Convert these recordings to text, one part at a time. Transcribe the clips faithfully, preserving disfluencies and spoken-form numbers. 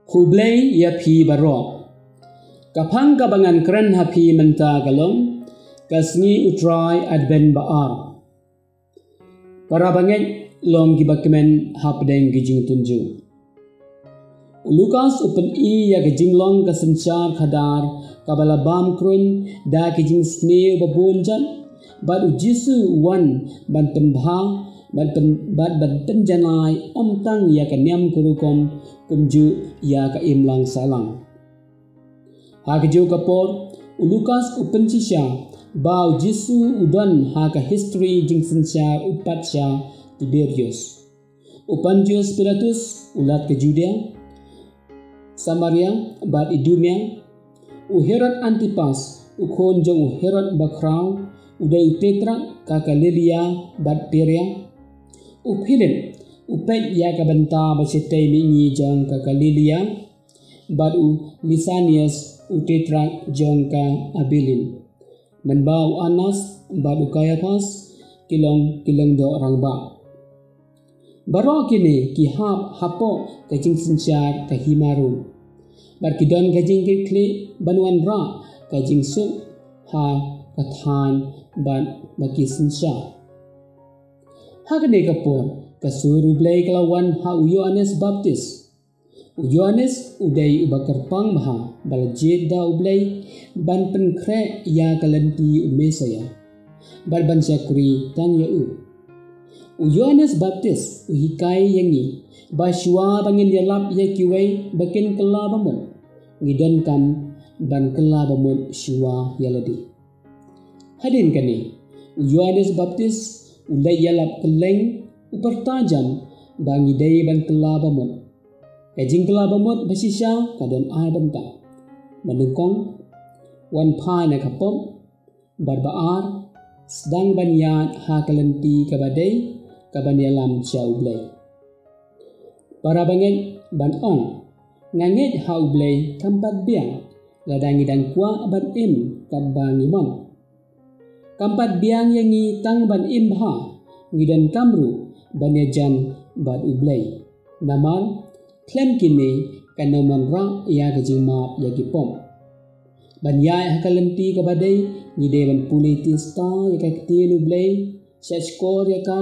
Khublei ïa phi baroh. Ka phang kaba ngan kren ha phi mynta ka long, ka sngi U Trai Advent ba ar. Para bangeit, long kiba kmen hapdeng ki jingtynjuh. U Lukas u pyni ïa ka jinglong ka synshar khadar kaba la bam kruiñ da ki jingsniew ba bun jait, bad U Jisu u wan ban pynbha, ban pyn, bad ban pynjanai ym tang ïa ka niam ka rukom kumjuh ïa ka imlang sahlang. Ha kajuh ka por, u Lukas u pynshisha ba U Jisu u don ha ka history jingsynshar u pat sha Tiberius. U Pontius Pilatus u lat ka Judea, Samaria bad Idumea. U Herod Antipas u khun jong u Herod Bakhraw u dei u tetrarch ka Galilea bad Perea. U Philip u peit ïa ka bynta ba shatei mihngi jong ka Galilea, bad u Lisanias u tetrarch jong ka Abilene. Mynba u Annas bad u Kaiaphas ki long ki lyngdoh rangbah. Baroh kine ki hap hapoh ka jingsynshar ka Hima Rom, bad ki don ka jingkitkhlieh ban wanrah ka jingsuk ha ka thaiñ bad ba ki synshar. Ha kane ka por, ka sur U Blei ka la wan ha u Ïoannis Baptis. U Ïoannis u dei uba kyrpang bha ba la jied da U Blei ban pynkhreh ïa ka lynti u Messaïah bad ban shakri tang ïa u. U Ïoannis Baptis u hikai ïa ngi ba shuwa ba ngin ïalap ïa kiwei ba kin kylla bamut, ngi donkam ban kylla bamut shuwa ïa lade. Hadien kane, u Ïoannis Baptis u leit ïalap kylleng, u pyrta jan ba ngi dei ban kylla bamut. Ka jingkylla bamut ba shisha ka don ar bynta. Ba nyngkong, wan phai na ka pop, bad ba ar, sdang ban ïaid ha ka lynti kaba dei ka ban ïalam sha U Blei. Para bangeit, ban ong, nga ngeit ha U Blei kam pat biang, lada ngi dang kwah ban im katba ngi mon. Kam pat biang ïa ngi tang ban im bha, ngi donkam ruh ban ïajan bad U Blei. Namar khlem kine kan ym wanrah ïa ka jingmap ïa ki pop. Ban ïaid ha ka lynti kaba dei, ngi dei ban pule tista ïa ka ktien U Blei, shahshkor ïa ka,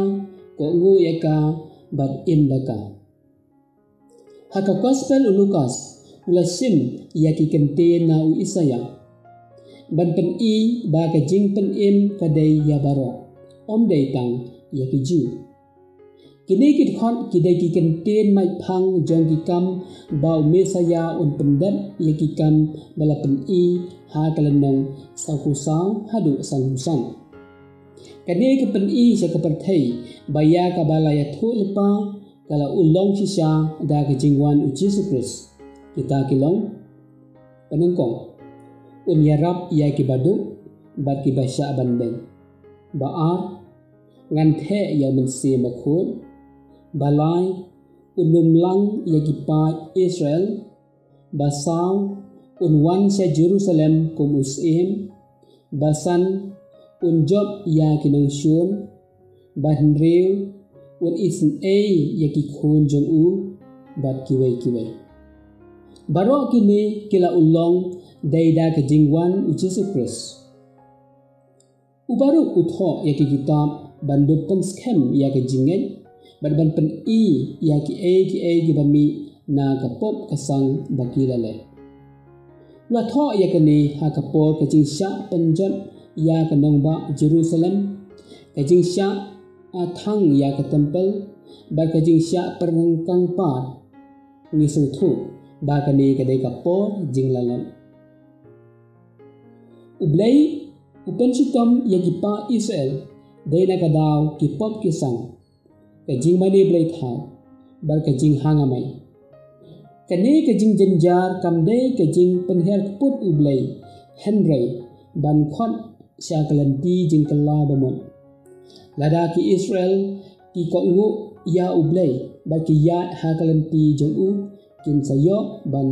kohnguh ïa ka, bad im da ka. Ha ka Gospel u Lukas u la shim ïa ki kyntien na u Isaïah ban pyni ba ka jingpynim ka dei ïa baroh, ym dei tang ïa ki Jiw. Kine ki dkhot ki dei ki kyntien maitphang jong ki kam ba u Messaïah un pyndep ïa ki kam ba la pyni ha ka lynnong sawphew saw haduh sanphew san. Kane ka pyni sha ka pyrthei ba ïa kaba la ïathuh lypa ka la u long shisha da ka jingwan u Jisu Khrist. Kita ki long: ba nyngkong, un ïarap ïa ki baduk bad ki ba shah ban beiñ. Ba ar, ngan theh ïa u Mynsiem Bakhuid. Ba lai, un ym lang ïa ki paid Israel. Ba saw, un wan sha Jerusalem kum u syiem. Ba san, un jop ïa ki nongshun. Ba hynriew, un isynei ïa ki khun jong u, bad kiwei kiwei. Baroh kine ki la u long dei da ka jingwan u Jisu Khrist. U baroh u thoh ïa ki kitab ban da pynskhem ïa ka jingngeit, bad ban pyni ïa kiei kiei kiba mih na ka pop ka sang ba ki la leh. La thoh ïa kane ha ka por ka jingshah pynjot ïa ka nongbah Jerusalem, ka jingshah athang ïa ka templ, bad ka jingshah pyrkhat kangpar. Ngi sngewthuh ba kane ka dei ka por jinglalat. U Blei u pynshitom ïa ki paid Israel dei na ka daw ki pop ki sang, ka jingmane blei thaw, bad ka jinghang amai. Kane ka jingjynjar kam dei ka jingpynhiar kput U Blei, hynrei ban khot sha ka lynti jingkylla bamut. Lada ki Israel ki kohnguh ïa U Blei bad ki ïaid ha ka lynti jong u, kin sa ïoh ban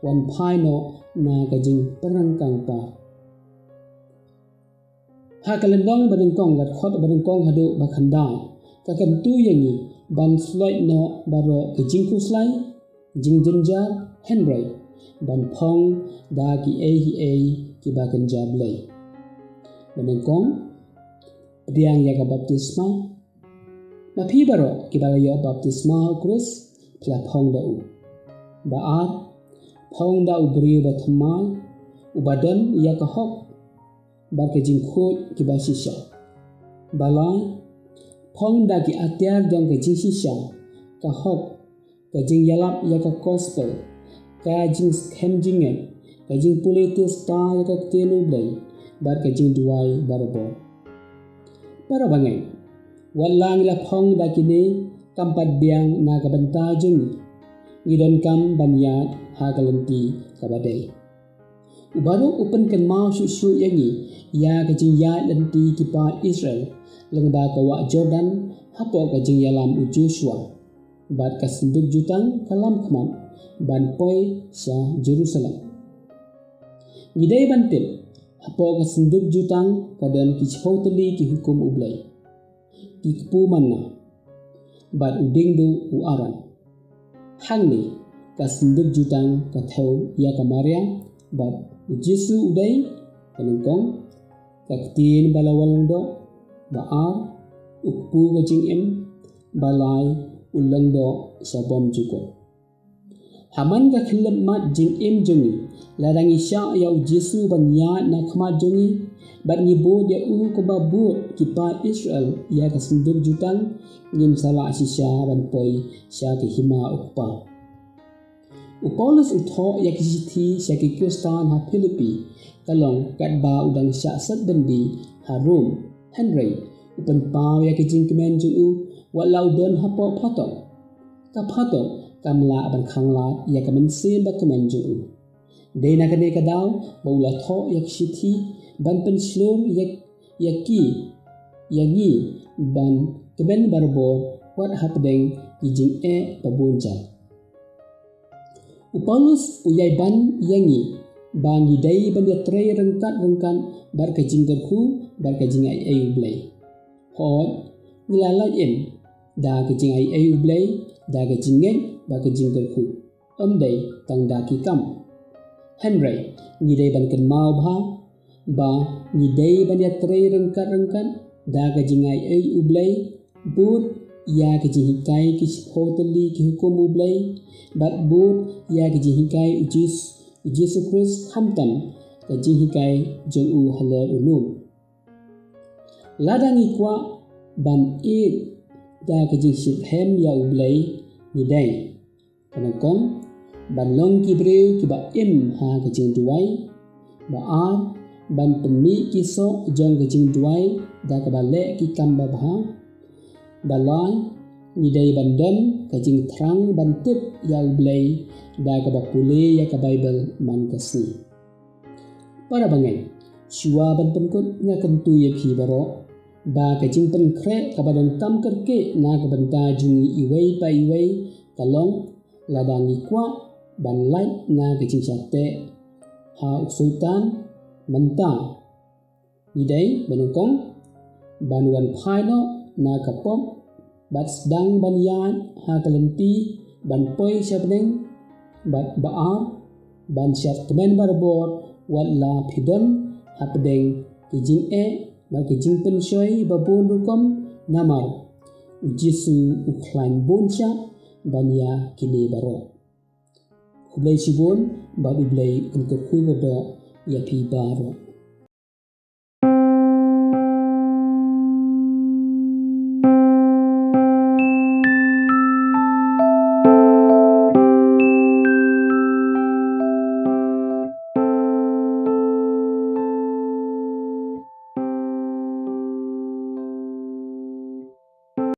wan phai noh na ka jingpyrkhat kangpar. Ha ka lynnong ba nyngkong, ka dkhot ba nyngkong haduh ba khyndai, ka kyntu ïa ngi ban snoh noh baroh ka jingkhuslai, jingjynjar, Hynrei ban phong da kiei kiei kiba kynja Blei. Ba nyngkong, pdiang ïa ka baptisma. Ma phi baroh kiba la ïoh baptisma ha u Khrist, phi la phong da u. Ba ar, phong da u briew ba thymmai, uba don ïa ka hok bad ka jingkhuid kiba shisha. Ba lai, phong da ki atiar jong ka jingshisha, ka hok, ka jingïalap ïa ka gospel, ka jingskhem jingngeit, ka jingpule tista ïa ka ktien U Blei, bad ka jingduwai barabor. Para bangeit, wat la ngi la phong da kine, kam pat biang na ka bynta jong ngi. Ngi donkam ban ïaid ha ka lynti kaba dei. U baroh u pynkynmaw shuh shuh ïa ngi ïa ka jingïaid lynti ki paid Israel lyngba ka wah Jordan hapoh ka jingïalam u Joshua, bad ka synduk jutang ka lam khmat ban poi sha Jerusalem. Ngi dei ban tip, hapoh ka synduk jutang ka don ki shiphew tylli ki hukum U Blei, ki kpu manna, bad u dieng duh u Aaron. Hangne ka synduk jutang ka thew ïa ka Maria bad u Jisu u dei, ba nyngkong, ka ktien ba la wan lyngdoh, ba ar, u kpu ka jingim, ba lai, u lyngdoh sha bymjukut. Ha man ka khyllipmat jingim jong ngi, lada ngi shah ïa u Jisu ban ïaid na khmat jong ngi, bad ngi bud ïa u kumba bud ki paid Israel ïa ka synduk jutang, ngim sa lah shisha ban poi sha ka hima u Kpa. U Paulus u thoh ïa ki shithi sha ki Khristan ha Philippi, ka long katba u dang shah set byndi ha Rom. Hynrei u pynpaw ïa ki jingkmen jong u, wat la u don hapoh phatong. Ka phatong kam lah ban khanglad ïa ka mynsiem ba kmen jong u. Dei na kane ka daw ba u la thoh ïa ki shithi ban pynshlur ïa, ïa ki, ïa ngi ban kmen barabor wat hapdeng ki jingeh ba bun jait. U Paulus u ïai ban ïa ngi ba ngi dei ban ïatrei ryngkat ryngkat bad ka jingkyrkhu bad ka jingaiei U Blei. Hooid, ngi la lait im da ka jingaiei U Blei, da ka jingngeit bad ka jingkyrkhu, ym dei tang da ki kam. Hynrei ngi dei ban kynmaw bha ba ngi dei ban ïatrei ryngkat ryngkat da ka jingaiei U Blei, bud ïa ka jinghikai ki shiphew tylli ki hukum U Blei, bad bud ïa ka jinghikai U Jis-, U Jisu Khrist, khamtam ka jinghikai jong u halor u lum. Lada ngi kwah ban ïeit da ka jingshitrhem ïa U Blei, ngi dei, ba nyngkong, ban long ki briew kiba im ha ka jingduwai. Ba ar, ban pynmih ki soh jong ka jingduwai da kaba leh ki kam babha. Ba lai, ngi dei ban don ka jingthrang ban tip ïa U Blei da kaba pule ïa ka Baibl man ka sngi. Para bangeit, shuwa ban pynkut, nga kyntu ïa phi baroh ba ka jingpynkhreh kaba donkam kyrkieh na ka bynta jong ngi iwei pa iwei ka long, lada ngi kwah ban lait na ka jingshah teh ha u Soitan mynta, ngi dei, ba nyngkong, ban wan phai noh na ka pop bad sdang ban ïaid ha ka lynti ban poi sha bneng, bad ba ar, ban shad kmen barabor wat la phi don hapdeng ki jingeh bad ki jingpynshoi ba bun rukom, namar U Jisu u khlaiñ bun shah ban ïa kine baroh. Khublei shibun bad U Blei un kyrkhu kyrdoh ïa phi baroh.